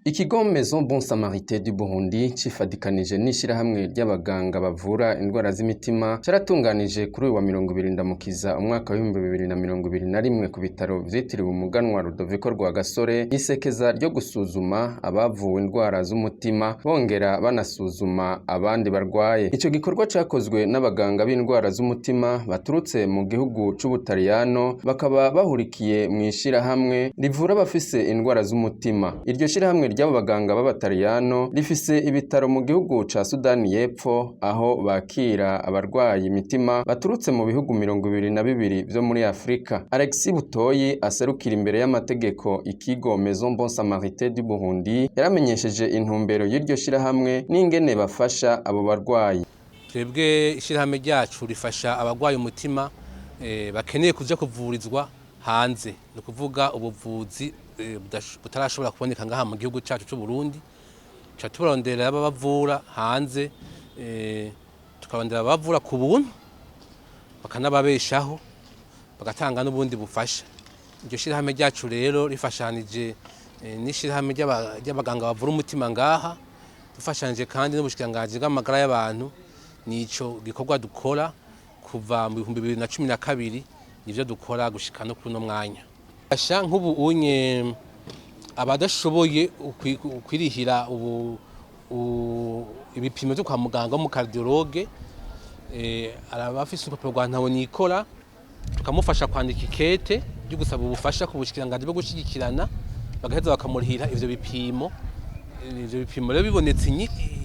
Ikigo Maison Bon Samaritain du Burundi cifadikanije n'ishirahamwe ry'abaganga bavura indwara z'imitima caratunganije kuri uyu wa 20 Ndamukiza umwaka wa 2021 ku bitaro vyitiriwe umuganwa Rudoviko Rwagasore isekeza ryo gusuzuma abavuwe indwara z'umutima, bongera banasuzuma abandi barwaye. Ico gikorwa cakozwe n'abaganga b'indwara z'umutima baturutse mu gihugu c'Ubutaliyano, bakaba bahurikiye mu ishirahamwe rivura abafise indwara z'umutima. Iryo shirahamwe ry'abo baganga b'Abataliyano rifise ibitaro mu gihugu ca Sudani y'Epfo, aho bakira abarwayi imitima baturutse mu bihugu 22 vyo muri Afrika. Alexis Butoyi, aserukira imbere y'amategeko ikigo Maison Bon Samaritain du Burundi, yaramenyesheje intumbero y'iryo shirahamwe n'ingene bafasha abo barwayi. Twebwe ishyirahamwe ryacu rifasha abarwaye umutima bakeneye kuja kuvurizwa hanze, ni ukuvuga ubuvuzi butarashobora kuboneka ngaha mu gihugu cyacu cy'u Burundi. Tuca turondera ababavura hanze, tukarondera ababavura ku buntu, bakanababeshaho, bagatanga n'ubundi bufasha. Iryo shyirahamwe ryacu rero rifashanije n'ishyirahamwe ry'abaganga bavura umutima ngaha, dufashanije kandi n'ubushikiranganji bw'amagara y'abantu. Nico gikorwa dukora kuva mu 2012, nivyo dukora gushika no kuno mwanya. Asha nk'ubu unye abadashoboye kwirihira ubu ibipimo byo kwa muganga mu cardiologue, araba afise urupapuro rwa ntaho nikora, tukamufasha kwandika ikete ryo gusaba ubufasha ku bushikiranganji bwo gushigikirana, bagaheza bakamurihira ivyo bipimo. Ivyo bipimo rero bibonetse,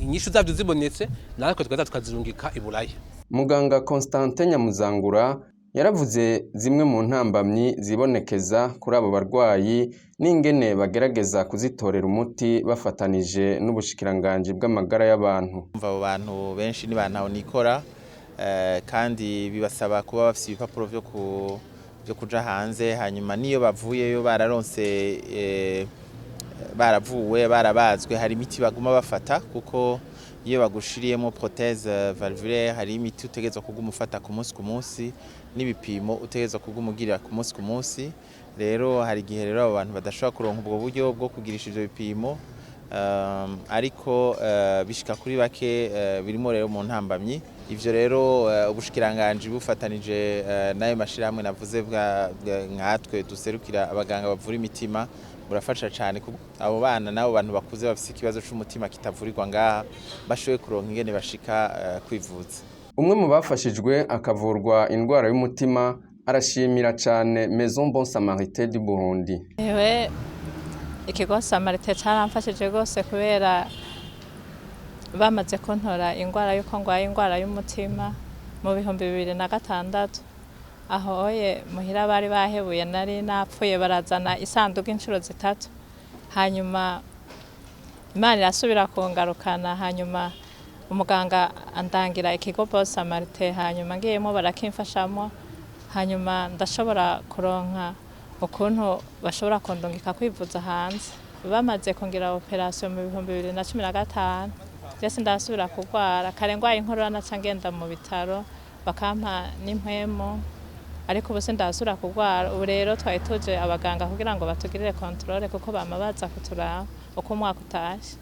inyishu zavyo zibonetse, natwe tukaza tukazirungika i Buraya. Muganga Constantin Nyamuzangura yaravuze zimwe mu ntambamyi zibonekeza kuri abo barwayi n'ingene bagerageza kuzitorera umuti bafatanije n'ubushikiranganji bw'amagara y'abantu. Umva, abo bantu benshi ni bantaho nikora, kandi bibasaba kuba bafise ibipapuro vyo kuja hanze. Hanyuma niyo bavuyeyo bararonse, baravuwe, barabazwe, hari imiti baguma bafata, kuko iyo bagushiriyemo prothèse valvulaire hari imiti utegerezwa kuguma ufata ku munsi ku munsi, n'ibipimo utegerezwa kuguma ugirira ku munsi ku munsi. Rero hari igihe rero abo bantu badashobora kuronka ubwo buryo bwo kugirisha ivyo bipimo, ariko bishika kuri bake. Birimo rero mu ntambamyi ivyo rero ubushikiranganji bufatanije n'ayo mashirahamwe navuze nkatwe duserukira abaganga bavura imitima burafasha cyane abo bana n'abo bantu bakuze bafise ikibazo c'umutima kitavurirwa ngaha bashoboye kuronka ingene bashika kwivuza. Umwe mu bafashijwe akavurwa indwara y'umutima arashimira cane Maison Bon Samaritain du Burundi. Ewe, ikigo Samarite caramfashije rwose, kubera bamaze kuntora ingwara yuko ngwaye ingwara y'umutima mu 2006. Aho oye muhira bari bahebuye, nari napfuye, barazana isanduku inshuro zitatu. Hanyuma Imana irasubira kungarukana, hanyuma umuganga andangira ikigo Bon Samaritain. Hanyuma ngiyemo barakimfashamo, hanyuma ndashobora kuronka ukuntu bashobora kundungika kwivuza hanze. Bamaze kungira opération mu 2015, jese ndasubira kurwara. Kare ngwaye inkorora naca ngenda mu bitaro bakampa n'impwemu, ariko ubu sindasubira kurwara. Ubu rero twari tuje abaganga kugira ngo batugirire contrôle, kuko bama baza kuturaba uko umwaka utashe.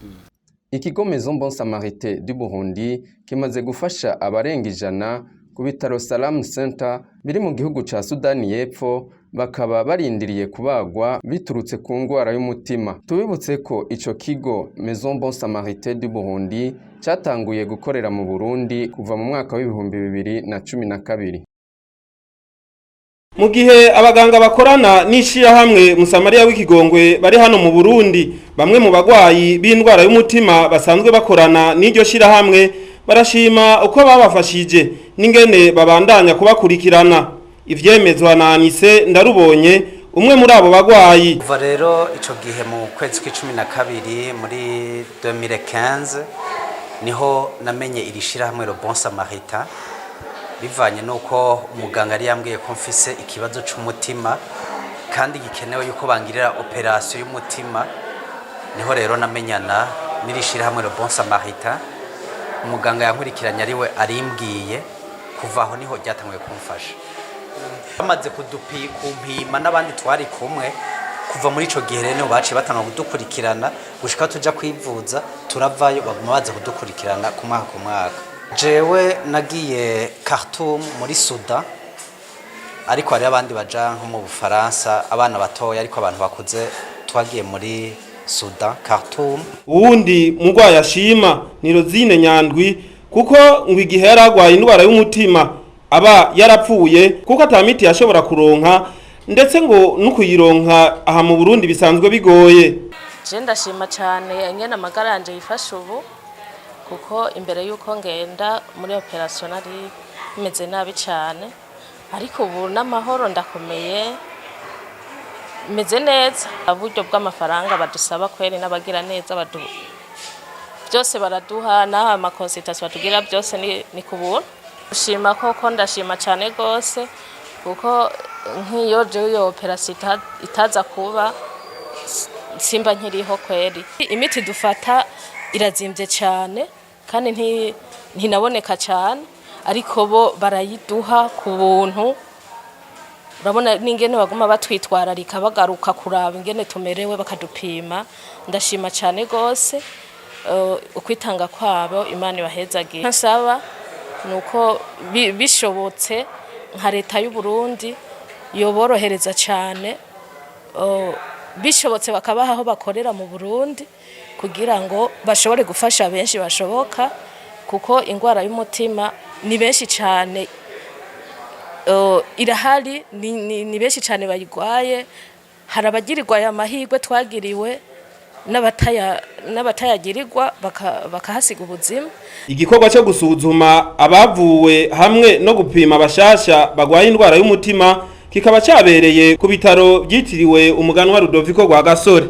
Ikigo Maison Bon Samaritain du Burundi kimaze gufasha abarenga 100 ku bitaro Salam Center biri mu gihugu ca Sudani y'Epfo, bakaba barindiriye kubagwa biturutse ku ngwara y'umutima. Tubibutse ko ico kigo Maison Bon Samaritain du Burundi catanguye gukorera mu Burundi kuva mu mwaka wa 2012. Mu gihe abaganga bakorana n'ishirahamwe Musamariya w'Ikigongwe bari hano mu Burundi, bamwe mu bagwayi b'indwara y'umutima basanzwe bakorana n'iryo shirahamwe barashima uko babafashije n'ingene babandanya kubakurikirana. Ivyemezwa na Anise Ndarubonye, umwe muri abo bagwayi. Kuva rero ico gihe mu kwezi kw'12 muri 2015 niho namenye iri shirahamwe Le Bon Samaritain, bivanye nuko umuganga yari yambwiye ko mfise ikibazo c'umutima kandi gikenewe yuko bangirira opération y'umutima. Niho rero namenyana n'iri shirahamwe Le Bon Samaritain. Umuganga yankurikiranye ariwe arimbwiye. Kuva aho niho ryatanguye kumfasha. Bamaze kumpima n'abandi twari kumwe. Kuva muri ico gihe rero niho baciye batangura kudukurikirana gushika tuja kwivuza, turavayo baguma baza kudukurikirana ku mwaka ku mwaka. Jewe nagiye Khartoum muri Sudan, ariko hariho abandi baja nko mu Bufaransa, abana batoya, ariko abantu bakuze twagiye muri Sudan, Khartoum. Uwundi murwayi ashima ni Rosine Nyandwi, kuko ngo igihe yari agwaye indwara y'umutima aba yarapfuye, kuko ata miti yashobora kuronka, ndetse ngo no kuyironka aha mu Burundi bisanzwe bigoye. Je ndashima cyane ingene amagara yanje yifashe ubu, kuko imbere y'uko ngenda muri opération nari meze nabi cyane, ariko ubu n'amahoro, ndakomeye, meze neza. Uburyo bw'amafaranga badusaba kweri, n'abagira neza badu byose baraduha, n'aha ama consultation batugira byose ni ku buntu. Ndashima koko, ndashima cyane rwose, kuko nk'iyo jewe iyo opération itaza kuba, simba nkiriho kweri. Imiti dufata irazimbye cyane kandi ntinaboneka cyane, ariko bo barayiduha ku buntu. Urabona n'ingene baguma batwitwararika, bagaruka kuraba ingene tumerewe, bakadupima. Ndashima cyane rwose ukwitanga kwabo, Imana ibahezagiye. Nsaba nuko bishobotse nka leta y'u Burundi yoborohereza cyane, bishobotse bakabaha aho bakorera mu Burundi kugira ngo bashobore gufasha benshi bashoboka, kuko indwara y'umutima ni benshi cyane irahari, ni benshi cyane bayigwaye. Hari abagirirwa aya mahirwe twagiriwe n'abatayagirirwa bakahasiga ubuzima. Igikorwa cyo gusuzuma abavuwe hamwe no gupima abashasha bagwaye indwara y'umutima kikaba cabereye ku bitaro byitiriwe umuganwa Rudoviko Rwagasore.